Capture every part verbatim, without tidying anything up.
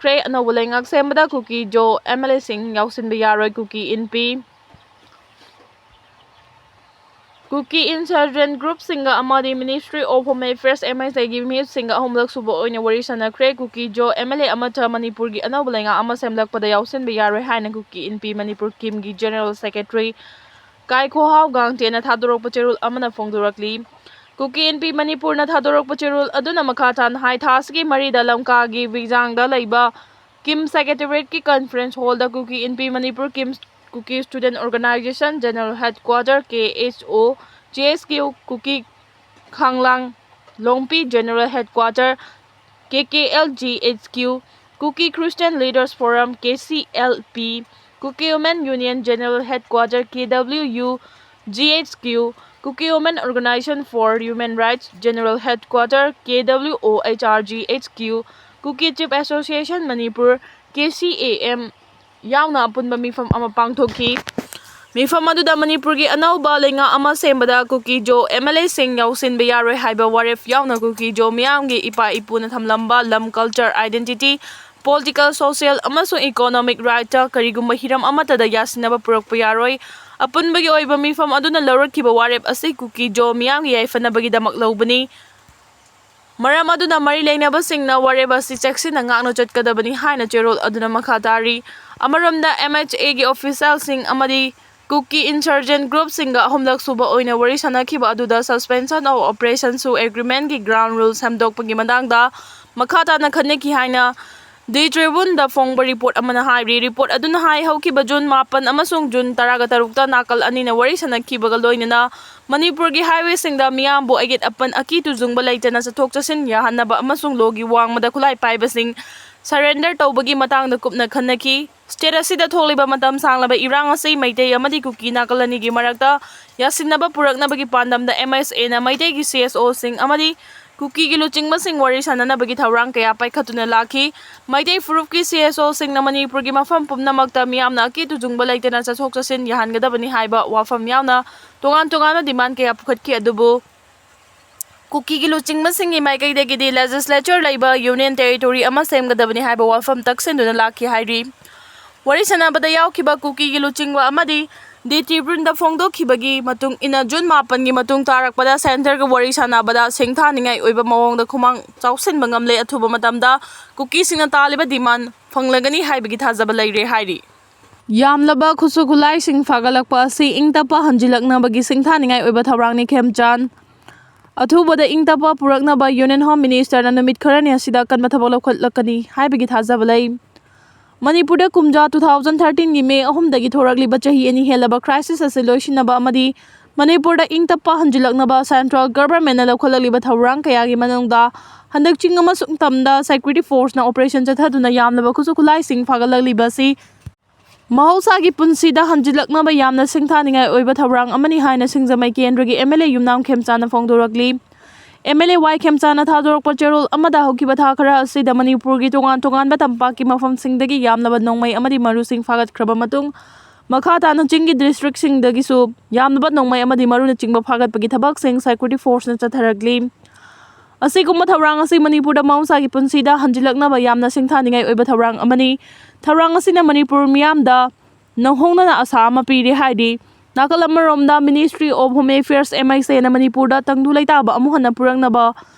ꯈ꯭ꯔꯦ꯫ ꯑꯅꯧꯕ ꯂꯩꯉꯥꯛ ꯁꯦꯝꯕꯗ ꯀꯨꯀꯤ ꯖꯣ ꯑꯦꯝ ꯑꯦꯜ ꯑꯦꯁꯤꯡ ꯌꯥꯎꯁꯤꯟꯕ ꯌꯥꯔꯣꯏ꯫ ꯀꯨꯀꯤ ꯏꯟꯄꯤ, ꯀꯨꯀꯤ ꯏꯟꯁꯔꯖꯦꯟ ꯒ꯭ꯔꯨꯞꯁꯤꯡꯒ ꯑꯃꯗꯤ Ministry of Home Affairs, M H A, ꯒꯤ ꯃꯤꯍꯨꯠꯁꯤꯡꯒ ꯑꯍꯨꯝꯂꯛ ꯁꯨꯕ ꯑꯣꯏꯅ ꯋꯥꯔꯤ ꯁꯥꯟꯅꯈ꯭ꯔꯦ꯫ ꯀꯨꯀꯤ ꯖꯣ ꯑꯦꯝ ꯑꯦꯜ ꯑꯦ ꯑꯃꯠꯇ ꯃꯅꯤꯄꯨꯔꯒꯤ ꯑꯅꯧꯕ ꯂꯩꯉꯥꯛ ꯑꯃ ꯁꯦꯝꯂꯛꯄꯗ ꯌꯥꯎꯁꯤꯟꯕ ꯌꯥꯔꯣꯏ ꯍꯥꯏꯅ ꯀꯨꯀꯤ ꯏꯟꯄꯤ ꯃꯅꯤꯄꯨꯔ ꯀꯤꯝꯒꯤ ꯖꯦꯅꯔꯦꯜ ꯁꯦꯀ꯭ꯔꯦꯇꯔꯤ ꯀꯥꯏꯈꯣꯍꯥꯎ ꯒꯥꯡꯇꯦꯅ ꯊꯥꯗꯣꯔꯛꯄ ꯆꯦꯔꯣꯜ ꯑꯃꯅ ꯐꯣꯡꯗꯣꯔꯛꯂꯤ꯫ ꯀꯨꯀꯤ ꯏꯟꯄꯤ ꯃꯅꯤꯄꯨꯔꯅ ꯊꯥꯗꯣꯔꯛꯄ ꯆꯦꯔꯣꯜ ꯑꯗꯨꯅ ꯃꯈꯥ ꯇꯥꯅ ꯍꯥꯏ, ꯊꯥ ꯑꯁꯤꯒꯤ ꯃꯔꯤꯗ ꯂꯝꯀꯥꯒꯤ ꯋꯤꯖꯥꯡꯗ ꯂꯩꯕ ꯀꯤꯝ ꯁꯦꯀ꯭ꯔꯦꯇꯔꯤꯌꯦꯠꯀꯤ ꯀꯟꯐꯔꯦꯟꯁ ꯍꯣꯜꯗ ꯀꯨꯀꯤ Inpi Manipur KIM, Kuki student organisation general headquarter, K S O, J S Q, Kuki Khanglang Lompi general headquarter, K K L G H Q, Kuki Christian leaders forum, K C L P, Kuki women union general headquarter, K W U G H Q, Kuki women organisation for human rights general headquarter, K W O H R G H Q, Kuki chief association Manipur, K C A M, ꯌꯥꯎꯅ ꯑꯄꯨꯟꯕ ꯃꯤꯐꯝ ꯑꯃ ꯄꯥꯡꯊꯣꯛꯈꯤ꯫ ꯃꯤꯐꯝ ꯑꯗꯨꯗ ꯃꯅꯤꯄꯨꯔꯒꯤ ꯑꯅꯧꯕ ꯂꯩꯉꯥꯛ ꯑꯃ ꯁꯦꯝꯕꯗ ꯀꯨꯀꯤ ꯖꯣ ꯑꯦꯝ ꯑꯦꯜ ꯑꯦꯁꯤꯡ ꯌꯥꯎꯁꯤꯟꯕ ꯌꯥꯔꯣꯏ ꯍꯥꯏꯕ ꯋꯥꯔꯦꯞ ꯌꯥꯎꯅ ꯀꯨꯀꯤ ꯖꯣ ꯃꯤꯌꯥꯝꯒꯤ ꯏꯄꯥ ꯏꯄꯨꯅ ꯊꯝꯂꯝꯕ ꯂꯝ, ꯀꯜꯆꯔ, ꯑꯥꯏꯗꯦꯟꯇꯤꯇꯤ, ꯄꯣꯂꯤꯇꯤꯀꯦꯜ, ꯁꯣꯁꯤꯌꯦꯜ ꯑꯃꯁꯨꯡ ꯏꯀꯣꯅꯣꯃꯤꯛ ꯔꯥꯏꯠꯇ ꯀꯔꯤꯒꯨꯝꯕ ꯍꯤꯔꯝ ꯑꯃꯠꯇꯗ ꯌꯥꯁꯤꯟꯅꯕ ꯄꯨꯔꯛꯄ ꯌꯥꯔꯣꯏ꯫ ꯑꯄꯨꯟꯕꯒꯤ ꯑꯣꯏꯕ ꯃꯤꯐꯝ ꯑꯗꯨꯅ ꯂꯧꯔꯛꯈꯤꯕ ꯋꯥꯔꯦꯞ ꯑꯁꯤ ꯀꯨꯀꯤ ꯖꯣ ꯃꯤꯌꯥꯝꯒꯤ ꯌꯥꯏꯐꯅꯕꯒꯤꯗꯃꯛ ꯂꯧꯕꯅꯤ꯫ ꯃꯔꯝ ꯑꯗꯨꯅ ꯃꯔꯤ ꯂꯩꯅꯕꯁꯤꯡꯅ ꯋꯥꯔꯦꯞ ꯑꯁꯤ ꯆꯦꯛꯁꯤꯟꯅ ꯉꯥꯛꯅ ꯆꯠꯀꯗꯕꯅꯤ ꯍꯥꯏꯅ ꯆꯦꯔꯣꯜ ꯑꯗꯨꯅ ꯃꯈꯥ ꯇꯥꯔꯤ꯫ ꯑꯃꯔꯣꯝꯗ, ꯑꯦꯝ ꯑꯩꯆ ꯑꯦꯒꯤ ꯑꯣꯐꯤꯁꯤꯌꯦꯜꯁꯤꯡ ꯑꯃꯗꯤ ꯀꯨꯀꯤ ꯏꯟꯁꯔꯖꯦꯟ ꯒ꯭ꯔꯨꯞꯁꯤꯡꯒ ꯑꯍꯨꯝꯂꯛ ꯁꯨꯕ ꯑꯣꯏꯅ ꯋꯥꯔꯤ ꯁꯥꯟꯅꯈꯤꯕ ꯑꯗꯨꯗ Suspension of Operation ꯁꯨ ꯑꯦꯒ꯭ꯔꯤꯃꯦꯟꯒꯤ ꯒ꯭ꯔꯥꯎꯟ ꯔꯨꯜ ꯁꯦꯝꯗꯣꯛꯄꯒꯤ ꯃꯇꯥꯡꯗ ꯃꯈꯥ ꯇꯥꯅ ꯈꯟꯅꯈꯤ ꯍꯥꯏꯅ ꯗꯤ ꯇ꯭ꯔꯤꯕꯨꯟꯗ ꯐꯣꯡꯕ ꯔꯤꯄꯣꯔꯠ ꯑꯃꯅ ꯍꯥꯏꯔꯤ꯫ ꯔꯤꯄꯣꯔꯠ ꯑꯗꯨꯅ ꯍꯥꯏ, ꯍꯧꯈꯤꯕ ꯖꯨꯟ ꯃꯥꯄꯟ ꯑꯃꯁꯨꯡ ꯖꯨꯟ ꯇꯔꯥꯒ ꯇꯔꯨꯛꯇ ꯅꯥꯀꯜ ꯑꯅꯤꯅ ꯋꯥꯔꯤ ꯁꯥꯟꯅꯈꯤꯕꯒ ꯂꯣꯏꯅꯅ ꯃꯅꯤꯄꯨꯔꯒꯤ ꯍꯥꯏꯋꯦꯁꯤꯡꯗ ꯃꯤꯌꯥꯝꯕꯨ ꯑꯌꯦꯠ ꯑꯄꯟ, ꯑꯀꯤ ꯇꯨꯖꯨꯡꯕ ꯂꯩꯇꯅ ꯆꯠꯊꯣꯛ ꯆꯠꯁꯤꯟ ꯌꯥꯍꯟꯅꯕ ꯑꯃꯁꯨꯡ ꯂꯣꯒꯤ ꯋꯥꯡꯃꯗ ꯈꯨꯠꯂꯥꯏ ꯄꯥꯏꯕꯁꯤꯡ ꯁꯔꯦꯟꯗꯔ ꯇꯧꯕꯒꯤ ꯃꯇꯥꯡꯗ ꯀꯨꯞꯅ ꯈꯟꯅꯈꯤ꯫ ꯁ꯭ꯇꯦꯠ ꯑꯁꯤꯗ ꯊꯣꯛꯂꯤꯕ ꯃꯇꯝ ꯁꯥꯡꯂꯕ ꯏꯔꯥꯡ ꯑꯁꯤ ꯃꯩꯇꯩ ꯑꯃꯗꯤ ꯀꯨꯀꯤ ꯅꯥꯀꯜ ꯑꯅꯤꯒꯤ ꯃꯔꯛꯇ ꯌꯥꯁꯤꯟꯅꯕ ꯄꯨꯔꯛꯅꯕꯒꯤ ꯄꯥꯟꯗꯝꯗ ꯑꯦꯝ ꯑꯦꯁ ꯑꯦꯅ ꯃꯩꯇꯩꯒꯤ ꯁꯤ ꯑꯦꯁ ꯑꯣꯁꯤꯡ ꯑꯃꯗꯤ ꯀꯨꯀꯤꯒꯤ ꯂꯨꯆꯤꯡꯕꯁꯤꯡ ꯋꯥꯔꯤ ꯁꯥꯅꯅꯕꯒꯤ ꯊꯧꯔꯥꯡ ꯀꯌꯥ ꯄꯥꯏꯈꯠꯇꯨꯅ ꯂꯥꯛꯈꯤ꯫ ꯃꯩꯇꯩ ꯐꯨꯔꯨꯞꯀꯤ ꯁꯤ ꯑꯦꯁ ꯑꯣꯁꯤꯡꯅ ꯃꯅꯤꯄꯨꯔꯒꯤ ꯃꯐꯝ ꯄꯨꯝꯅꯃꯛꯇ ꯃꯤꯌꯥꯝꯅ ꯑꯀꯤ ꯇꯨꯖꯨꯡꯕ ꯂꯩꯇꯅ ꯆꯠꯊꯣꯛ ꯆꯠꯁꯤꯟ ꯌꯥꯍꯟꯒꯗꯕꯅꯤ ꯍꯥꯏꯕ ꯋꯥꯐꯝ ꯌꯥꯎꯅ ꯇꯣꯉꯥꯟ ꯇꯣꯉꯥꯟꯕ ꯗꯤꯃꯥꯟ ꯀꯌꯥ ꯄꯨꯈꯠꯈꯤ꯫ ꯑꯗꯨꯕꯨ ꯀꯨꯀꯤꯒꯤ ꯂꯨꯆꯤꯡꯕꯁꯤꯡꯒꯤ ꯃꯥꯏꯀꯩꯗꯒꯤꯗꯤ ꯂꯦꯖꯤꯁꯂꯦꯆꯔ ꯂꯩꯕ ꯌꯨꯅꯤꯌꯟ ꯇꯦꯔꯤꯇꯣꯔꯤ ꯑꯃ ꯁꯦꯝꯒꯗꯕꯅꯤ ꯍꯥꯏꯕ ꯋꯥꯐꯝ ꯇꯛꯁꯤꯟꯗꯨꯅ ꯂꯥꯛꯈꯤ ꯍꯥꯏꯔꯤ꯫ ꯋꯥꯔꯤ ꯁꯥꯟꯅꯕꯗ ꯌꯥꯎꯈꯤꯕ ꯀꯨꯀꯤꯒꯤ ꯂꯨꯆꯤꯡꯕ ꯑꯃꯗꯤ ꯗꯤ ꯇ꯭ꯔꯤꯕ꯭ꯌꯨꯟꯗ ꯐꯣꯡꯗꯣꯛꯈꯤꯕꯒꯤ ꯃꯇꯨꯡ ꯏꯟꯅ, ꯖꯨꯟ ꯃꯥꯄꯟꯒꯤ ꯃꯇꯨꯡ ꯇꯥꯔꯛꯄꯗ ꯁꯦꯟꯇꯔꯒ ꯋꯥꯔꯤ ꯁꯥꯟꯅꯕꯗ ꯁꯤꯡꯊꯥꯅꯤꯡꯉꯥꯏ ꯑꯣꯏꯕ ꯃꯑꯣꯡꯗ ꯈꯨꯃꯥꯡ ꯆꯥꯎꯁꯤꯟꯕ ꯉꯝꯂꯦ꯫ ꯑꯊꯨꯕ ꯃꯇꯝꯗ ꯀꯨꯀꯤꯁꯤꯡꯅ ꯇꯥꯜꯂꯤꯕ ꯗꯤꯃꯥꯟ ꯐꯪꯂꯒꯅꯤ ꯍꯥꯏꯕꯒꯤ ꯊꯥꯖꯕ ꯂꯩꯔꯦ ꯍꯥꯏꯔꯤ꯫ ꯌꯥꯝꯂꯕ ꯈꯨꯠꯁꯨ ꯈꯨꯠꯂꯥꯏꯁꯤꯡ ꯐꯥꯒꯠꯂꯛꯄ ꯑꯁꯤ ꯏꯪ ꯇꯞꯄ ꯍꯟꯖꯤꯜꯂꯛꯅꯕꯒꯤ ꯁꯤꯡꯊꯥꯅꯤꯡꯉꯥꯏ ꯑꯣꯏꯕ ꯊꯧꯔꯥꯡꯅꯤ꯫ ꯈꯦꯝꯆꯥꯟ, ꯑꯊꯨꯕꯗ ꯏꯪ ꯇꯞꯄ ꯄꯨꯔꯛꯅꯕ ꯌꯨꯅꯤꯌꯟ ꯍꯣꯝ ꯃꯤꯅꯤꯁꯇꯔꯅ ꯅꯨꯃꯤꯠ ꯈꯔꯅꯤ ꯑꯁꯤꯗ ꯑꯀꯟꯕ ꯊꯕꯛ ꯂꯧꯈꯠꯂꯛꯀꯅꯤ ꯍꯥꯏꯕꯒꯤ ꯊꯥꯖꯕ ꯂꯩ꯫ ꯃꯅꯤꯄꯨꯔꯗ ꯀꯨꯝꯖꯥ two thousand thirteen ꯒꯤ ꯃꯦ ꯑꯍꯨꯝꯗꯒꯤ ꯊꯣꯔꯛꯂꯤꯕ ꯆꯍꯤ ꯑꯅꯤ ꯍꯦꯜꯂꯕ ꯀ꯭ꯔꯥꯏꯁꯤꯁ ꯑꯁꯤ ꯂꯣꯏꯁꯤꯟꯅꯕ ꯑꯃꯗꯤ ꯃꯅꯤꯄꯨꯔꯗ ꯏꯪ ꯇꯞꯄ ꯍꯟꯖꯤꯜꯂꯛꯅꯕ ꯁꯦꯟꯇ꯭ꯔꯦꯜ ꯒꯚꯔꯟꯃꯦꯟꯠꯅ ꯂꯧꯈꯠꯂꯛꯂꯤꯕ ꯊꯧꯔꯥꯡ ꯀꯌꯥꯒꯤ ꯃꯅꯨꯡꯗ ꯍꯟꯗꯛ ꯆꯤꯡ ꯑꯃꯁꯨꯡ ꯇꯝꯗ ꯁꯦꯀ꯭ꯌꯨꯔꯤꯇꯤ ꯐꯣꯔꯁꯅ ꯑꯣꯄꯔꯦꯁꯟ ꯆꯠꯊꯗꯨꯅ ꯌꯥꯝꯂꯕ ꯈꯨꯠꯁꯨ ꯈꯨꯠꯂꯥꯏꯁꯤꯡ ꯐꯥꯒꯠꯂꯛꯂꯤꯕ ꯑꯁꯤ ꯃꯍꯧꯁꯥꯒꯤ ꯄꯨꯟꯁꯤꯗ ꯍꯟꯖꯤꯜꯂꯛꯅꯕ ꯌꯥꯝꯅ ꯁꯤꯡꯊꯥꯅꯤꯡꯉꯥꯏ ꯑꯣꯏꯕ ꯊꯧꯔꯥꯡ ꯑꯃꯅꯤ ꯍꯥꯏꯅ ꯁꯤꯡꯖꯃꯩ ꯀꯦꯟꯗ꯭ꯔꯒꯤ ꯑꯦꯝ ꯑꯦꯜ ꯑꯦ ꯌꯨꯝꯅꯥꯝ ꯈꯦꯝꯆꯥꯅ ꯐꯣꯡꯗꯣꯔꯛꯂꯤ꯫ ꯑꯦꯝ ꯑꯦꯜ ꯑꯦ ꯋꯥꯏ ꯈꯦꯝꯆꯥꯅ ꯊꯥꯗꯣꯔꯛꯄ ꯆꯦꯔꯣꯜ ꯑꯃꯗ ꯍꯧꯈꯤꯕ ꯊꯥ ꯈꯔ ꯑꯁꯤꯗ ꯃꯅꯤꯄꯨꯔꯒꯤ ꯇꯣꯉꯥꯟ ꯇꯣꯉꯥꯟꯕ ꯇꯝꯄꯥꯛꯀꯤ ꯃꯐꯝꯁꯤꯡꯗꯒꯤ ꯌꯥꯝꯂꯕ ꯅꯣꯡꯃꯩ ꯑꯃꯗꯤ ꯃꯔꯨꯁꯤꯡ ꯐꯥꯒꯠꯈ꯭ꯔꯕ ꯃꯇꯨꯡ, ꯃꯈꯥ ꯇꯥꯅ ꯆꯤꯡꯒꯤ ꯗꯤꯁꯇ꯭ꯔꯤꯛꯁꯤꯡꯗꯒꯤꯁꯨ ꯌꯥꯝꯂꯕ ꯅꯣꯡꯃꯩ ꯑꯃꯗꯤ ꯃꯔꯨꯅꯆꯤꯡꯕ ꯐꯥꯒꯠꯄꯒꯤ ꯊꯕꯛꯁꯤꯡ ꯁꯦꯀ꯭ꯌꯨꯔꯤꯇꯤ ꯐꯣꯔꯁꯅ ꯆꯠꯊꯔꯛꯂꯤ꯫ ꯑꯁꯤꯒꯨꯝꯕ ꯊꯧꯔꯥꯡ ꯑꯁꯤ ꯃꯅꯤꯄꯨꯔꯗ ꯃꯍꯧꯁꯥꯒꯤ ꯄꯨꯟꯁꯤꯗ ꯍꯟꯖꯤꯜꯂꯛꯅꯕ ꯌꯥꯝꯅ ꯁꯤꯡꯊꯥꯅꯤꯡꯉꯥꯏ ꯑꯣꯏꯕ ꯊꯧꯔꯥꯡ ꯑꯃꯅꯤ꯫ ꯊꯧꯔꯥꯡ ꯑꯁꯤꯅ ꯃꯅꯤꯄꯨꯔ ꯃꯤꯌꯥꯝꯗ ꯅꯧꯍꯧꯅꯅ ꯑꯁꯥ ꯑꯃ ꯄꯤꯔꯦ ꯍꯥꯏꯔꯤ꯫ ꯅꯥꯀꯜ ꯑꯃꯔꯣꯝꯗ, Ministry of Home Affairs, M H A ꯅ ꯃꯅꯤꯄꯨꯔꯗ ꯇꯪꯗꯨ ꯂꯩꯇꯥꯕ ꯑꯃꯨꯛ ꯍꯟꯅ ꯄꯨꯔꯛꯅꯕ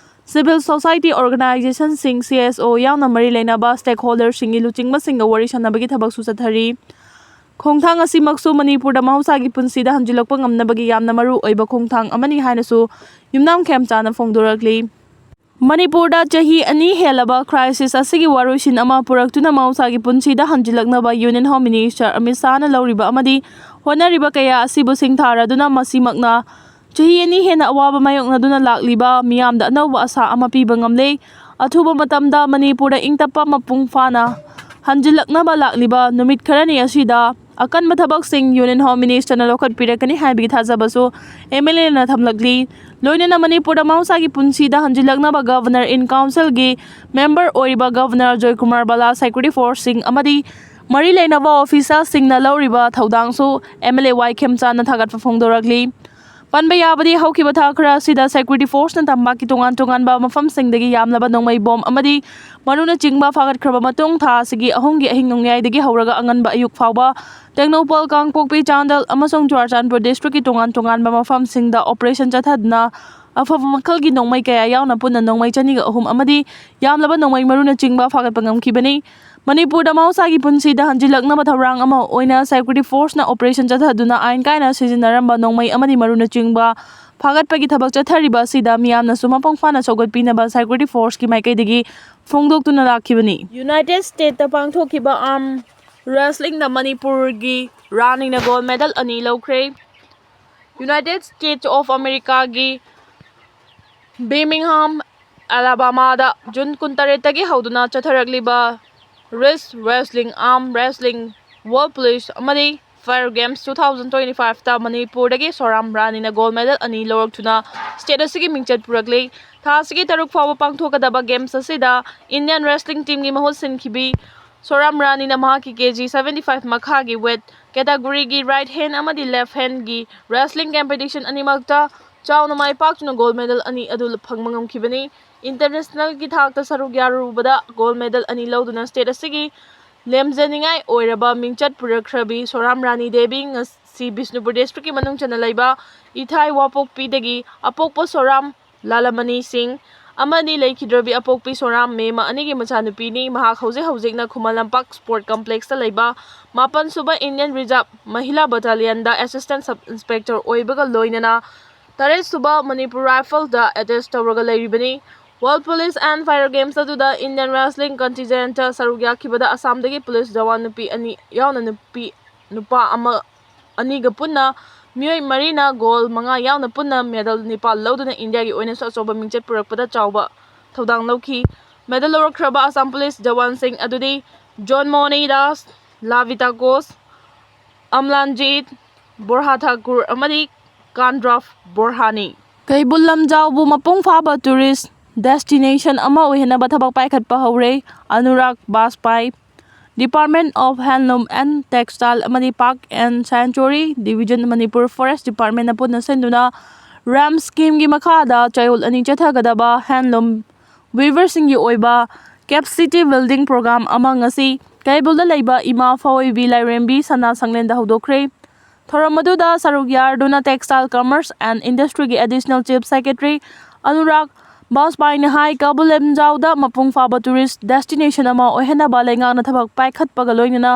civil society organization ꯁꯤꯡ, C S O ꯌꯥꯎꯅ ꯃꯔꯤ ꯂꯩꯅꯕ stakeholder ꯁꯤꯡꯒꯤ ꯂꯨꯆꯤꯡꯕꯁꯤꯡꯒ ꯋꯥꯔꯤ ꯁꯥꯟꯅꯕꯒꯤ ꯊꯕꯛꯁꯨ ꯆꯠꯊꯔꯤ꯫ ꯈꯣꯡꯊꯥꯡ ꯑꯁꯤꯃꯛꯁꯨ ꯃꯅꯤꯄꯨꯔꯗ ꯃꯍꯧꯁꯥꯒꯤ ꯄꯨꯟꯁꯤꯗ ꯍꯟꯖꯤꯜꯂꯛꯄ ꯉꯝꯅꯕꯒꯤ ꯌꯥꯝꯅ ꯃꯔꯨ ꯑꯣꯏꯕ ꯈꯣꯡꯊꯥꯡ ꯑꯃꯅꯤ ꯍꯥꯏꯅꯁꯨ ꯌꯨꯝꯅꯥꯝ ꯈꯦꯝꯆꯥꯅ ꯐꯣꯡꯗꯣꯔꯛꯂꯤ꯫ ꯃꯅꯤꯄꯨꯔꯗ ꯆꯍꯤ ꯑꯅꯤ ꯍꯦꯜꯂꯕ crisis ꯑꯁꯤꯒꯤ ꯋꯥꯔꯣꯏꯁꯤꯟ ꯑꯃ ꯄꯨꯔꯛꯇꯨꯅ ꯃꯍꯧꯁꯥꯒꯤ ꯄꯨꯟꯁꯤꯗ ꯍꯟꯖꯤꯜꯂꯛꯅꯕ Union Home Minister ꯑꯃꯤꯠ ꯁꯥꯍꯅ ꯂꯧꯔꯤꯕ ꯑꯃꯗꯤ ꯍꯣꯠꯅꯔꯤꯕ ꯀꯌꯥ ꯑꯁꯤꯕꯨ ꯁꯤꯡꯊꯥꯔꯗꯨꯅ ꯃꯁꯤꯃꯛꯅ ꯆꯍꯤ ꯑꯅꯤ ꯍꯦꯟꯅ ꯑꯋꯥꯕ ꯃꯥꯌꯣꯛꯅꯗꯨꯅ ꯂꯥꯛꯂꯤꯕ ꯃꯤꯌꯥꯝꯗ ꯑꯅꯧꯕ ꯑꯁꯥ ꯑꯃ ꯄꯤꯕ ꯉꯝꯂꯦ꯫ ꯑꯊꯨꯕ ꯃꯇꯝꯗ ꯃꯅꯤꯄꯨꯔꯗ ꯏꯪ ꯇꯞꯄ ꯃꯄꯨꯡ ꯐꯥꯅ ꯍꯟꯖꯤꯜꯂꯛꯅꯕ ꯂꯥꯛꯂꯤꯕ ꯅꯨꯃꯤꯠ ꯈꯔꯅꯤ ꯑꯁꯤꯗ ꯑꯀꯟꯕ ꯊꯕꯛꯁꯤꯡ Union Home Minister ꯅ ꯂꯧꯈꯠꯄꯤꯔꯛꯀꯅꯤ ꯍꯥꯏꯕꯒꯤ ꯊꯥꯖꯕꯁꯨ M L A ꯅ ꯊꯝꯂꯛꯂꯤ꯫ ꯂꯣꯏꯅꯅ ꯃꯅꯤꯄꯨꯔꯗ ꯃꯍꯧꯁꯥꯒꯤ ꯄꯨꯟꯁꯤꯗ ꯍꯟꯖꯤꯜꯂꯛꯅꯕ Governor in Council ꯒꯤ member ꯑꯣꯏꯔꯤꯕ Governor ꯑꯖꯣꯏ ꯀꯨꯃꯥꯔ ꯕꯂꯥ, security force ꯁꯤꯡ ꯑꯃꯗꯤ ꯃꯔꯤ ꯂꯩꯅꯕ officer ꯁꯤꯡꯅ ꯂꯧꯔꯤꯕ ꯊꯧꯗꯥꯡꯁꯨ M L A ꯋꯥꯏ ꯈꯦꯝꯆꯥꯟꯅ ꯊꯥꯒꯠꯄ ꯐꯣꯡꯗꯣꯔꯛꯂꯤ꯫ ꯄꯟꯕ ꯌꯥꯕꯗꯤ, ꯍꯧꯈꯤꯕ ꯊꯥ ꯈꯔ ꯑꯁꯤꯗ security forceꯅ ꯇꯝꯄꯥꯛꯀꯤ ꯇꯣꯉꯥꯟ ꯇꯣꯉꯥꯟꯕ ꯃꯐꯝꯁꯤꯡꯗꯒꯤ ꯌꯥꯝꯂꯕ ꯅꯣꯡꯃꯩ ꯕꯣꯝ ꯑꯃꯗꯤ ꯃꯔꯨꯅꯆꯤꯡꯕ ꯐꯥꯒꯠꯈ꯭ꯔꯕ ꯃꯇꯨꯡ, ꯊꯥ ꯑꯁꯤꯒꯤ ꯑꯍꯨꯝꯒꯤ ꯑꯍꯤꯡ ꯅꯣꯡꯌꯥꯏꯗꯒꯤ ꯍꯧꯔꯒ ꯑꯉꯟꯕ ꯑꯌꯨꯛ ꯐꯥꯎꯕ ꯇꯦꯡꯅꯧꯄꯜ, ꯀꯥꯡꯄꯣꯛꯄꯤ, ꯆꯥꯟꯗꯦꯜ ꯑꯃꯁꯨꯡ ꯆꯨꯔꯥꯆꯥꯟꯄꯨꯔ districtꯀꯤ ꯇꯣꯉꯥꯟ ꯇꯣꯉꯥꯟꯕ ꯃꯐꯝꯁꯤꯡꯗ operation ꯆꯠꯊꯗꯨꯅ ꯑꯐꯕ ꯃꯈꯜꯒꯤ ꯅꯣꯡꯃꯩ ꯀꯌꯥ ꯌꯥꯎꯅ ꯄꯨꯟꯅ ꯅꯣꯡꯃꯩ ꯆꯅꯤꯒ ꯑꯍꯨꯝ ꯑꯃꯗꯤ ꯌꯥꯝꯂꯕ ꯅꯣꯡꯃꯩ ꯃꯔꯨꯅꯆꯤꯡꯕ ꯐꯥꯒꯠꯄ ꯉꯝꯈꯤꯕꯅꯤ꯫ ꯃꯅꯤꯄꯨꯔꯗ ꯃꯍꯧꯁꯥꯒꯤ ꯄꯨꯟꯁꯤꯗ ꯍꯟꯖꯤꯜꯂꯛꯅꯕ ꯊꯧꯔꯥꯡ ꯑꯃ ꯑꯣꯏꯅ security forceꯅ operation ꯆꯠꯊꯗꯨꯅ ꯑꯥꯏꯟ ꯀꯥꯏꯅ ꯁꯤꯖꯤꯟꯅꯔꯝꯕ ꯅꯣꯡꯃꯩ ꯑꯃꯗꯤ ꯃꯔꯨꯅꯆꯤꯡꯕ ꯐꯥꯒꯠꯄꯒꯤ ꯊꯕꯛ ꯆꯠꯊꯔꯤꯕ ꯑꯁꯤꯗ ꯃꯤꯌꯥꯝꯅꯁꯨ ꯃꯄꯨꯡ ꯐꯥꯅ ꯁꯧꯒꯠꯄꯤꯅꯕ security forceꯀꯤ ꯃꯥꯏꯀꯩꯗꯒꯤ ꯐꯣꯡꯗꯣꯛꯇꯨꯅ ꯂꯥꯛꯈꯤꯕꯅꯤ꯫ United Stateꯇ ꯄꯥꯡꯊꯣꯛꯈꯤꯕ arm wrestlingꯗ ꯃꯅꯤꯄꯨꯔꯒꯤ ꯔꯥꯅꯤꯅ gold medal ꯑꯅꯤ ꯂꯧꯈ꯭ꯔꯦ꯫ United States of Americaꯒꯤ Birmingham, Alabamaꯗ June ꯀꯨꯟꯇꯔꯦꯠꯇꯒꯤ ꯍꯧꯗꯨꯅ ꯆꯠꯊꯔꯛꯂꯤꯕ wrist wrestling, arm wrestling, wall push ꯑꯃꯗꯤ fire games two thousand twenty fiveꯇ ꯃꯅꯤꯄꯨꯔꯗꯒꯤ ꯁꯣꯔꯥꯝ ꯔꯥꯅꯤꯅ gold medal ꯑꯅꯤ ꯂꯧꯔꯛꯇꯨꯅ state ꯑꯁꯤꯒꯤ ꯃꯤꯡꯆꯠ ꯄꯨꯔꯛꯂꯤ꯫ ꯊꯥ ꯑꯁꯤꯒꯤ ꯇꯔꯨꯛ ꯐꯥꯎꯕ ꯄꯥꯡꯊꯣꯛꯀꯗꯕ games ꯑꯁꯤꯗ Indian wrestling teamꯒꯤ ꯃꯍꯨꯠ ꯁꯤꯟꯈꯤꯕꯤ ꯁꯣꯔꯥꯝ ꯔꯥꯅꯤꯅ ꯃꯍꯥꯛꯀꯤ KG seventy five ꯃꯈꯥꯒꯤ weight categoryꯒꯤ right hand ꯑꯃꯗꯤ left handꯒꯤ wrestling competition ꯑꯅꯤꯃꯛꯇ ꯆꯥꯎꯅ ꯃꯥꯏ ꯄꯥꯛꯇꯨꯅ gold medal ꯑꯅꯤ ꯑꯗꯨ ꯐꯪꯕ ꯉꯝꯈꯤꯕꯅꯤ꯫ Internationalꯒꯤ ꯊꯥꯛꯇ ꯁꯔꯨꯛ ꯌꯥꯔꯨꯕꯗ gold medal ꯑꯅꯤ ꯂꯧꯗꯨꯅ state ꯑꯁꯤꯒꯤ ꯂꯦꯝꯖꯅꯤꯡꯉꯥꯏ ꯑꯣꯏꯔꯕ ꯃꯤꯡꯆꯠ ꯄꯨꯔꯛꯈ꯭ꯔꯕꯤ ꯁꯣꯔꯥꯝ ꯔꯥꯅꯤ ꯗꯦꯕꯤ ꯉꯁꯤ ꯕꯤꯁꯅꯨꯄꯨꯔ districtꯀꯤ ꯃꯅꯨꯡ ꯆꯟꯅ ꯂꯩꯕ ꯏꯊꯥꯏ ꯋꯥꯄꯣꯛꯄꯤꯗꯒꯤ ꯑꯄꯣꯛꯄ ꯁꯣꯔꯥꯝ ꯂꯥꯂꯃꯅꯤ ꯁꯤꯡ ꯑꯃꯗꯤ ꯂꯩꯈꯤꯗ꯭ꯔꯕꯤ ꯑꯄꯣꯛꯄꯤ ꯁꯣꯔꯥꯝ ꯃꯦꯃ ꯑꯅꯤꯒꯤ ꯃꯆꯥꯅꯨꯄꯤꯅꯤ꯫ ꯃꯍꯥꯛ ꯍꯧꯖꯤꯛ ꯍꯧꯖꯤꯛꯅ ꯈꯨꯃꯟ ꯂꯝꯄꯥꯛ sport complexꯇ ꯂꯩꯕ ꯃꯥꯄꯟ ꯁꯨꯕ Indian Reserve ꯃꯍꯤꯂꯥ battalionꯗ assistant sub inspector ꯑꯣꯏꯕꯒ ꯂꯣꯏꯅꯅ ꯇꯔꯦꯠ ꯁꯨꯕ Manipur Riflesꯗ attach ꯇꯧꯔꯒ ꯂꯩꯔꯤꯕꯅꯤ꯫ Wall push and fire games ꯑꯗꯨꯗ Indian wrestling contingentꯇ ꯁꯔꯨꯛ ꯌꯥꯈꯤꯕꯗ ꯑꯁꯥꯝꯗꯒꯤ police ꯖꯋꯥꯟ ꯅꯨꯄꯤ ꯑꯅꯤ ꯌꯥꯎꯅ ꯅꯨꯄꯤ, ꯅꯨꯄꯥ ꯑꯃ, ꯑꯅꯤꯒ ꯄꯨꯟꯅ ꯃꯤꯑꯣꯏ ꯃꯔꯤꯅ gold ꯃꯉꯥ ꯌꯥꯎꯅ ꯄꯨꯟꯅ medal ꯅꯤꯄꯥꯜ ꯂꯧꯗꯨꯅ ꯏꯟꯗꯤꯌꯥꯒꯤ ꯑꯣꯏꯅꯁꯨ ꯑꯆꯧꯕ ꯃꯤꯡꯆꯠ ꯄꯨꯔꯛꯄꯗ ꯆꯥꯎꯕ ꯊꯧꯗꯥꯡ ꯂꯧꯈꯤ꯫ Medal ꯂꯧꯔꯛꯈ꯭ꯔꯕ ꯑꯁꯥꯝ police ꯖꯋꯥꯟꯁꯤꯡ ꯑꯗꯨꯗꯤ ꯖꯣꯟ ꯃꯣꯍꯅꯤ ꯗꯥꯁ, ꯂꯥꯚꯤꯇꯥ ꯘꯣꯁ, ꯑꯝꯂꯥꯟꯖꯤꯠ ꯕꯣꯔꯍꯥ ꯊꯥꯀꯨꯔ ꯑꯃꯗꯤ ꯀꯥꯟꯗ꯭ꯔꯥꯐ ꯕꯣꯔꯍꯥꯅꯤ꯫ ꯀꯩꯕꯨꯜ ꯂꯝꯖꯥꯎꯕꯨ ꯃꯄꯨꯡ ꯐꯥꯕ tourist destination ꯑꯃ ꯑꯣꯏꯍꯟꯅꯕ ꯊꯕꯛ ꯄꯥꯏꯈꯠꯄ ꯍꯧꯔꯦ꯫ Anurag ꯕꯥꯖꯄꯥꯏ, Department of Handloom and Textile ꯑꯃꯗꯤ Park and Sanctuary Division, Manipur Forest Departmentꯅ ꯄꯨꯟꯅ ꯁꯤꯟꯗꯨꯅ ꯔꯥꯝ ꯁ꯭ꯀꯤꯝꯒꯤ ꯃꯈꯥꯗ ꯆꯌꯣꯜ ꯑꯅꯤ ꯆꯠꯊꯒꯗꯕ handloom weaverꯁꯤꯡꯒꯤ ꯑꯣꯏꯕ capacity building program ꯑꯃ ꯉꯁꯤ ꯀꯩꯕꯨꯜꯗ ꯂꯩꯕ ꯏꯃꯥ ꯐꯋꯣꯏꯕꯤ ꯂꯥꯏꯔꯦꯝꯕꯤ ꯁꯅꯥ ꯁꯪꯂꯦꯟꯗ ꯍꯧꯗꯣꯛꯈ꯭ꯔꯦ꯫ ꯊꯧꯔꯝ ꯑꯗꯨꯗ ꯁꯔꯨꯛ ꯌꯥꯗꯨꯅ Textile, Commerce and Industryꯒꯤ Additional Chief Secretary Anurag ꯕꯥꯖꯄꯥꯏꯅ ꯍꯥꯏ, ꯀꯩꯕꯨꯜ ꯂꯝꯖꯥꯎꯗ ꯃꯄꯨꯡ ꯐꯥꯕ tourist destination ꯑꯃ ꯑꯣꯏꯍꯟꯅꯕ ꯂꯩꯉꯥꯛꯅ ꯊꯕꯛ ꯄꯥꯏꯈꯠꯄꯒ ꯂꯣꯏꯅꯅ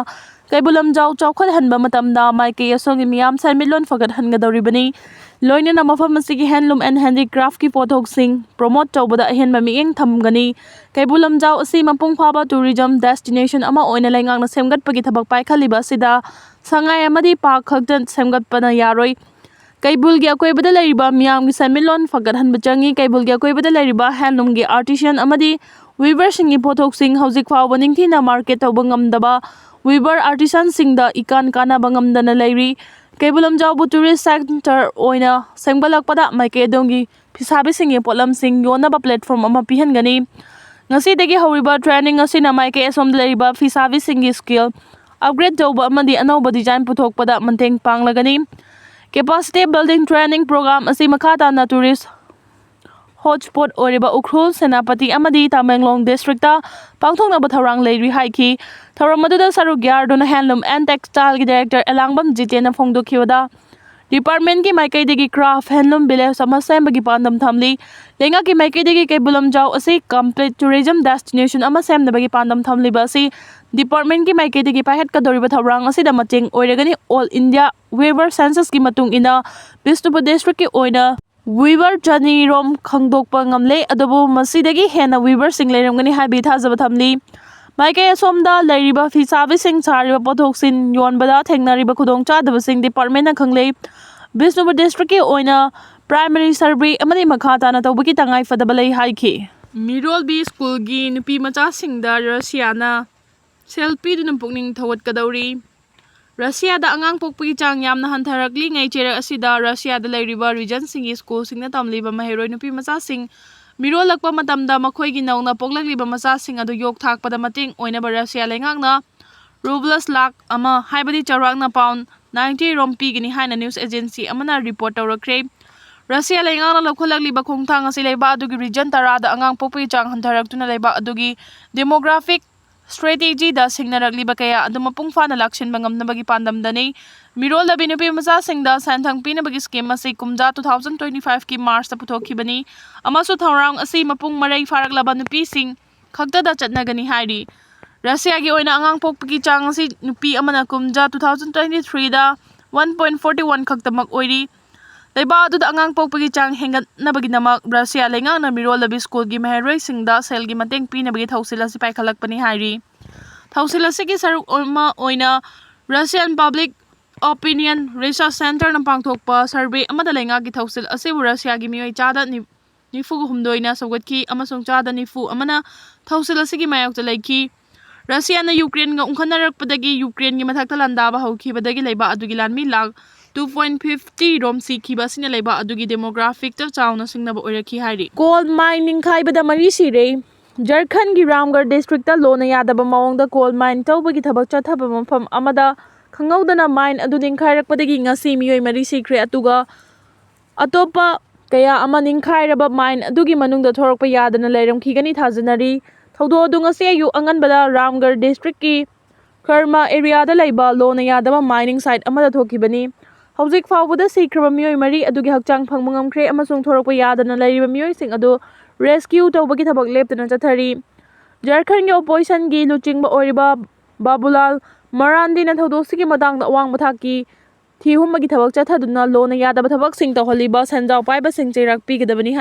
ꯀꯩꯕꯨꯜ ꯂꯝꯖꯥꯎ ꯆꯥꯎꯈꯠꯍꯟꯕ ꯃꯇꯝꯗ ꯃꯥꯏꯀꯩ ꯑꯁꯣꯝꯒꯤ ꯃꯤꯌꯥꯝ ꯁꯦꯟꯃꯤꯠꯂꯣꯟ ꯐꯒꯠꯍꯟꯒꯗꯧꯔꯤꯕꯅꯤ꯫ ꯂꯣꯏꯅꯅ ꯃꯐꯝ ꯑꯁꯤꯒꯤ handloom and handicraftꯀꯤ ꯄꯣꯠꯊꯣꯛꯁꯤꯡ promote ꯇꯧꯕꯗ ꯑꯍꯦꯟꯕ ꯃꯤꯠꯌꯦꯡ ꯊꯝꯒꯅꯤ꯫ ꯀꯩꯕꯨꯜ ꯂꯝꯖꯥꯎ ꯑꯁꯤ ꯃꯄꯨꯡ ꯐꯥꯕ tourism destination ꯑꯃ ꯑꯣꯏꯅ ꯂꯩꯉꯥꯛꯅ ꯁꯦꯝꯒꯠꯄꯒꯤ ꯊꯕꯛ ꯄꯥꯏꯈꯠꯂꯤꯕ ꯑꯁꯤꯗ ꯁꯉꯥꯏ ꯑꯃꯗꯤ park ꯈꯛꯇ ꯁꯦꯝꯒꯠꯄꯅ ꯌꯥꯔꯣꯏ꯫ ꯀꯩꯕꯨꯜꯒꯤ ꯑꯀꯣꯏꯕꯗ ꯂꯩꯔꯤꯕ ꯃꯤꯌꯥꯝꯒꯤ ꯁꯦꯟꯃꯤꯠꯂꯣꯟ ꯐꯒꯠꯍꯟꯕ ꯆꯪꯏ꯫ ꯀꯩꯕꯨꯜꯒꯤ ꯑꯀꯣꯏꯕꯗ ꯂꯩꯔꯤꯕ handloomꯒꯤ artisan ꯑꯃꯗꯤ weaverꯁꯤꯡꯒꯤ ꯄꯣꯠꯊꯣꯛꯁꯤꯡ ꯍꯧꯖꯤꯛ ꯐꯥꯎꯕ ꯅꯤꯡꯊꯤꯅ market ꯇꯧꯕ ꯉꯝꯗꯕ weaver artisanꯁꯤꯡꯗ ꯏꯀꯥꯟ ꯀꯥꯟꯅꯕ ꯉꯝꯗꯅ ꯂꯩꯔꯤ꯫ ꯀꯩꯕꯨꯜ ꯂꯝꯖꯥꯎꯕꯨ tourist centre ꯑꯣꯏꯅ ꯁꯦꯝꯒꯠꯂꯛꯄꯗ ꯃꯥꯏꯀꯩ ꯑꯗꯣꯝꯒꯤ ꯐꯤꯁꯥꯕꯤꯁꯤꯡꯒꯤ ꯄꯣꯠꯂꯝꯁꯤꯡ ꯌꯣꯟꯅꯕ platform ꯑꯃ ꯄꯤꯍꯟꯒꯅꯤ꯫ ꯉꯁꯤꯗꯒꯤ ꯍꯧꯔꯤꯕ training ꯑꯁꯤꯅ ꯃꯥꯏꯀꯩ ꯑꯁꯣꯝꯗ ꯂꯩꯔꯤꯕ ꯐꯤꯁꯥꯕꯤꯁꯤꯡꯒꯤ skill upgrade ꯇꯧꯕ ꯑꯃꯗꯤ ꯑꯅꯧꯕ design ꯄꯨꯊꯣꯛꯄꯗ ꯃꯇꯦꯡ ꯄꯥꯡꯂꯒꯅꯤ꯫ Capacity building training program ꯑꯁꯤ ꯃꯈꯥ ꯇꯥꯅ tourist hotspot ꯑꯣꯏꯔꯤꯕ ꯎꯈ꯭ꯔꯨꯜ, ꯁꯦꯅꯥꯄꯇꯤ ꯑꯃꯗꯤ ꯇꯃꯦꯡꯂꯣꯡ districtꯇ ꯄꯥꯡꯊꯣꯛꯅꯕ ꯊꯧꯔꯥꯡ ꯂꯩꯔꯤ ꯍꯥꯏꯈꯤ꯫ ꯊꯧꯔꯝ ꯑꯗꯨꯗ ꯁꯔꯨꯛ ꯌꯥꯗꯨꯅ Handloom and Textileꯒꯤ director ꯑꯦꯂꯥꯡꯕꯝ ꯖꯤꯇꯦꯟꯅ ꯐꯣꯡꯗꯣꯛꯈꯤꯕꯗ, departmentꯀꯤ ꯃꯥꯏꯀꯩꯗꯒꯤ craft handloom village ꯑꯃ ꯁꯦꯝꯕꯒꯤ ꯄꯥꯟꯗꯝ ꯊꯝꯂꯤ꯫ ꯂꯩꯉꯥꯛꯀꯤ ꯃꯥꯏꯀꯩꯗꯒꯤ ꯀꯩꯕꯨꯜ ꯂꯝꯖꯥꯎ ꯑꯁꯤ complete tourism destination ꯑꯃ ꯁꯦꯝꯅꯕꯒꯤ ꯄꯥꯟꯗꯝ ꯊꯝꯂꯤꯕ ꯑꯁꯤ departmentꯀꯤ ꯃꯥꯏꯀꯩꯗꯒꯤ ꯄꯥꯏꯈꯠꯀꯗꯧꯔꯤꯕ ꯊꯧꯔꯥꯡ ꯑꯁꯤꯗ ꯃꯇꯦꯡ ꯑꯣꯏꯔꯒꯅꯤ꯫ All India Weaver Censusꯀꯤ ꯃꯇꯨꯡ ꯏꯟꯅ ꯕꯤꯁꯅꯨꯄꯨꯔ districtꯀꯤ ꯑꯣꯏꯅ weaver ꯆꯅꯤꯔꯣꯝ ꯈꯪꯗꯣꯛꯄ ꯉꯝꯂꯦ, ꯑꯗꯨꯕꯨ ꯃꯁꯤꯗꯒꯤ ꯍꯦꯟꯅ weaverꯁꯤꯡ ꯂꯩꯔꯝꯒꯅꯤ ꯍꯥꯏꯕꯒꯤ ꯊꯥꯖꯕ ꯊꯝꯂꯤ꯫ ꯃꯥꯏꯀꯩ ꯑꯁꯣꯝꯗ ꯂꯩꯔꯤꯕ ꯐꯤꯁꯥꯕꯤꯁꯤꯡ ꯁꯥꯔꯤꯕ ꯄꯣꯠꯊꯣꯛꯁꯤꯡ ꯌꯣꯟꯕꯗ ꯊꯦꯡꯅꯔꯤꯕ ꯈꯨꯗꯣꯡꯆꯥꯗꯕꯁꯤꯡ departmentꯅ ꯈꯪꯂꯦ꯫ ꯕꯤꯁꯅꯨꯄꯨꯔ districtꯀꯤ ꯑꯣꯏꯅ primary survey ꯑꯃꯗꯤ ꯃꯈꯥ ꯇꯥꯅ ꯇꯧꯕꯒꯤ ꯇꯉꯥꯏꯐꯗꯕ ꯂꯩ ꯍꯥꯏꯈꯤ꯫ ꯃꯤꯔꯣꯜꯕꯤ ꯁ꯭ꯀꯨꯜꯒꯤ ꯅꯨꯄꯤ ꯃꯆꯥꯁꯤꯡꯗ ꯔꯁꯤꯌꯥꯅ ꯁꯦꯜ ꯄꯤꯗꯨꯅ ꯄꯨꯛꯅꯤꯡ ꯊꯧꯒꯠꯀꯗꯧꯔꯤ꯫ ꯔꯁꯤꯌꯥꯗ ꯑꯉꯥꯡ ꯄꯣꯛꯄꯒꯤ ꯆꯥꯡ ꯌꯥꯝꯅ ꯍꯟꯊꯔꯛꯂꯤꯉꯩ ꯆꯩꯔꯛ ꯑꯁꯤꯗ ꯔꯁꯤꯌꯥꯗ ꯂꯩꯔꯤꯕ regionꯁꯤꯡꯒꯤ ꯁ꯭ꯀꯨꯜꯁꯤꯡꯗ ꯇꯝꯂꯤꯕ ꯃꯍꯩꯔꯣꯏ ꯅꯨꯄꯤ ꯃꯆꯥꯁꯤꯡ ꯃꯤꯔꯣꯜꯂꯛꯄ ꯃꯇꯝꯗ ꯃꯈꯣꯏꯒꯤ ꯅꯧꯅ ꯄꯣꯛꯂꯛꯂꯤꯕ ꯃꯆꯥꯁꯤꯡ ꯑꯗꯨ ꯌꯣꯛ ꯊꯥꯛꯄꯗ ꯃꯇꯦꯡ ꯑꯣꯏꯅꯕ ꯔꯁꯤꯌꯥ ꯂꯩꯉꯥꯛꯅ ꯔꯨꯕ꯭ꯂꯁ ꯂꯥꯈ ꯑꯃ, ꯍꯥꯏꯕꯗꯤ ꯆꯥꯎꯔꯥꯛꯅ ꯄꯥꯎꯟ ꯅꯥꯏꯟꯇꯤ ꯔꯣꯝ ꯄꯤꯒꯅꯤ ꯍꯥꯏꯅ ꯅ꯭ꯌꯨꯁ ꯑꯦꯖꯦꯟꯁꯤ ꯑꯃꯅ ꯔꯤꯄꯣꯔꯠ ꯇꯧꯔꯛꯈ꯭ꯔꯦ꯫ ꯔꯁꯤꯌꯥ ꯂꯩꯉꯥꯛꯅ ꯂꯧꯈꯠꯂꯛꯂꯤꯕ ꯈꯣꯡꯊꯥꯡ ꯑꯁꯤ ꯂꯩꯕꯥꯛ ꯑꯗꯨꯒꯤ ꯔꯤꯖꯟ ꯇꯔꯥꯗ ꯑꯉꯥꯡ ꯄꯣꯛꯄꯒꯤ ꯆꯥꯡ ꯍꯟꯊꯔꯛꯇꯨꯅ ꯂꯩꯕꯥꯛ ꯑꯗꯨꯒꯤ ꯗꯦꯃꯣꯒ꯭ꯔꯥꯐꯤꯛ ꯁ꯭ꯇ꯭ꯔꯦꯇꯦꯖꯤꯗ ꯁꯤꯡꯅꯔꯛꯂꯤꯕ ꯀꯌꯥ ꯑꯗꯨ ꯃꯄꯨꯡ ꯐꯥꯅ ꯂꯥꯛꯁꯤꯟꯕ ꯉꯝꯅꯕꯒꯤ ꯄꯥꯟꯗꯝꯗꯅꯤ꯫ ꯃꯤꯔꯣꯜꯂꯕꯤ ꯅꯨꯄꯤ ꯃꯆꯥꯁꯤꯡꯗ ꯁꯦꯟꯊꯪ ꯄꯤꯅꯕꯒꯤ ꯁ꯭ꯀꯤꯝ ꯑꯁꯤ ꯀꯨꯝꯖꯥ two thousand twenty five ꯀꯤ ꯃꯥꯔꯆꯇ ꯄꯨꯊꯣꯛꯈꯤꯕꯅꯤ ꯑꯃꯁꯨꯡ ꯊꯧꯔꯥꯡ ꯑꯁꯤ ꯃꯄꯨꯡ ꯃꯔꯩ ꯐꯥꯔꯛꯂꯕ ꯅꯨꯄꯤꯁꯤꯡ ꯈꯛꯇꯗ ꯆꯠꯅꯒꯅꯤ ꯍꯥꯏꯔꯤ꯫ ꯔꯁꯤꯌꯥꯒꯤ ꯑꯣꯏꯅ ꯑꯉꯥꯡ ꯄꯣꯛꯄꯒꯤ ꯆꯥꯡ ꯑꯁꯤ ꯅꯨꯄꯤ ꯑꯃꯅ ꯀꯨꯝꯖꯥ two thousand twenty threeꯗ one point forty one ꯈꯛꯇꯃꯛ ꯑꯣꯏꯔꯤ꯫ ꯂꯩꯕꯥꯛ ꯑꯗꯨꯗ ꯑꯉꯥꯡ ꯄꯣꯛꯄꯒꯤ ꯆꯥꯡ ꯍꯦꯟꯒꯠꯅꯕꯒꯤꯗꯃꯛ ꯔꯁꯤꯌꯥ ꯂꯩꯉꯥꯛꯅ ꯃꯤꯔꯣꯜꯂꯕꯤ ꯁ꯭ꯀꯨꯜꯒꯤ ꯃꯍꯩꯔꯣꯏꯁꯤꯡꯗ ꯁꯦꯜꯒꯤ ꯃꯇꯦꯡ ꯄꯤꯅꯕꯒꯤ ꯊꯧꯁꯤꯜ ꯑꯁꯤ ꯄꯥꯏꯈꯠꯂꯛꯄꯅꯤ ꯍꯥꯏꯔꯤ꯫ ꯊꯧꯁꯤꯜ ꯑꯁꯤꯒꯤ ꯁꯔꯨꯛ ꯑꯃ ꯑꯣꯏꯅ Russian Public Opinion Research Centerꯅ ꯄꯥꯡꯊꯣꯛꯄ ꯁꯔꯚꯦ ꯑꯃꯗ ꯂꯩꯉꯥꯛꯀꯤ ꯊꯧꯁꯤꯜ ꯑꯁꯤꯕꯨ ꯔꯁꯤꯌꯥꯒꯤ ꯃꯤꯑꯣꯏ ꯆꯥꯗ ꯅꯤ-, ꯅꯤꯐꯨꯒ ꯍꯨꯝꯗꯣꯏꯅ ꯁꯧꯒꯠꯈꯤ ꯑꯃꯁꯨꯡ ꯆꯥꯗ ꯅꯤꯐꯨ ꯑꯃꯅ ꯊꯧꯁꯤꯜ ꯑꯁꯤꯒꯤ ꯃꯥꯌꯣꯛꯇ ꯂꯩꯈꯤ꯫ ꯔꯁꯤꯌꯥꯅ ꯌꯨꯀ꯭ꯔꯦꯟꯒ ꯎꯪꯈꯠꯅꯔꯛꯄꯗꯒꯤ ꯌꯨꯀ꯭ꯔꯦꯟꯒꯤ ꯃꯊꯛꯇ ꯂꯥꯟꯗꯥꯕ ꯍꯧꯈꯤꯕꯗꯒꯤ ꯂꯩꯕꯥꯛ ꯑꯗꯨꯒꯤ ꯂꯥꯟꯃꯤ ꯂꯥꯈ two point fifty ꯔꯣꯝ ꯁꯤꯈꯤꯕ ꯑꯁꯤꯅ ꯂꯩꯕꯥꯛ ꯑꯗꯨꯒꯤ ꯗꯦꯃꯣꯒ꯭ꯔꯥꯐꯤꯛꯇ ꯆꯥꯎꯅ ꯁꯤꯡꯅꯕ ꯑꯣꯏꯔꯛꯈꯤ ꯍꯥꯏꯔꯤ꯫ ꯀꯣꯜ ꯃꯥꯏꯟ ꯅꯤꯡꯈꯥꯏꯕꯗ ꯃꯔꯤ ꯁꯤꯔꯦ꯫ ꯖꯔꯈꯟꯒꯤ ꯔꯥꯝꯒꯔ ꯗꯤꯁꯇ꯭ꯔꯤꯛꯇ ꯂꯣꯅ ꯌꯥꯗꯕ ꯃꯑꯣꯡꯗ ꯀꯣꯜ ꯃꯥꯏꯟ ꯇꯧꯕꯒꯤ ꯊꯕꯛ ꯆꯠꯊꯕ ꯃꯐꯝ ꯑꯃꯗ ꯈꯪꯍꯧꯗꯅ ꯃꯥꯏꯟ ꯑꯗꯨ ꯅꯤꯡꯈꯥꯏꯔꯛꯄꯗꯒꯤ ꯉꯁꯤ ꯃꯤꯑꯣꯏ ꯃꯔꯤ ꯁꯤꯈ꯭ꯔꯦ, ꯑꯗꯨꯒ ꯑꯇꯣꯞꯄ ꯀꯌꯥ ꯑꯃ ꯅꯤꯡꯈꯥꯏꯔꯕ ꯃꯥꯏꯟ ꯑꯗꯨꯒꯤ ꯃꯅꯨꯡꯗ ꯊꯣꯔꯛꯄ ꯌꯥꯗꯅ ꯂꯩꯔꯝꯈꯤꯒꯅꯤ ꯊꯥꯖꯅꯔꯤ꯫ ꯊꯧꯗꯣꯛ ꯑꯗꯨ ꯉꯁꯤ ꯑꯌꯨꯛ ꯑꯉꯟꯕꯗ ꯔꯥꯝꯒꯔ ꯗꯤꯁꯇ꯭ꯔꯤꯛꯀꯤ ꯈꯔꯃ ꯑꯦꯔꯤꯌꯥꯗ ꯂꯩꯕ ꯂꯣꯅ ꯌꯥꯗꯕ ꯃꯥꯏꯅꯤꯡ ꯁꯥꯏꯠ ꯑꯃꯗ ꯊꯣꯛꯈꯤꯕꯅꯤ꯫ ꯍꯧꯖꯤꯛ ꯐꯥꯎꯕꯗ ꯁꯤꯈ꯭ꯔꯕ ꯃꯤꯑꯣꯏ ꯃꯔꯤ ꯑꯗꯨꯒꯤ ꯍꯛꯆꯥꯡ ꯐꯪꯕ ꯉꯝꯈ꯭ꯔꯦ ꯑꯃꯁꯨꯡ ꯊꯣꯔꯛꯄ ꯌꯥꯗꯅ ꯂꯩꯔꯤꯕ ꯃꯤꯑꯣꯏꯁꯤꯡ ꯑꯗꯨ ꯔꯦꯁꯀ꯭ꯌꯨ ꯇꯧꯕꯒꯤ ꯊꯕꯛ ꯂꯦꯞꯇꯅ ꯆꯠꯊꯔꯤ꯫ ꯖꯔꯈꯟꯒꯤ ꯑꯣꯄꯣꯖꯤꯁꯟꯒꯤ ꯂꯨꯆꯤꯡꯕ ꯑꯣꯏꯔꯤꯕ ꯕꯥꯕꯨꯂꯥꯜ ꯃꯔꯥꯟꯗꯤꯅ ꯊꯧꯗꯣꯛꯁꯤꯒꯤ ꯃꯇꯥꯡꯗ ꯑꯋꯥꯡꯕ ꯊꯥꯛꯀꯤ ꯊꯤꯍꯨꯝꯕꯒꯤ ꯊꯕꯛ ꯆꯠꯊꯗꯨꯅ ꯂꯣꯅ ꯌꯥꯗꯕ ꯊꯕꯛꯁꯤꯡ ꯇꯧꯍꯜꯂꯤꯕ ꯁꯦꯟꯖꯥꯎ ꯄꯥꯏꯕꯁꯤꯡ ꯆꯩꯔꯥꯛ ꯄꯤꯒꯗꯕꯅꯤ ꯍꯥꯏ꯫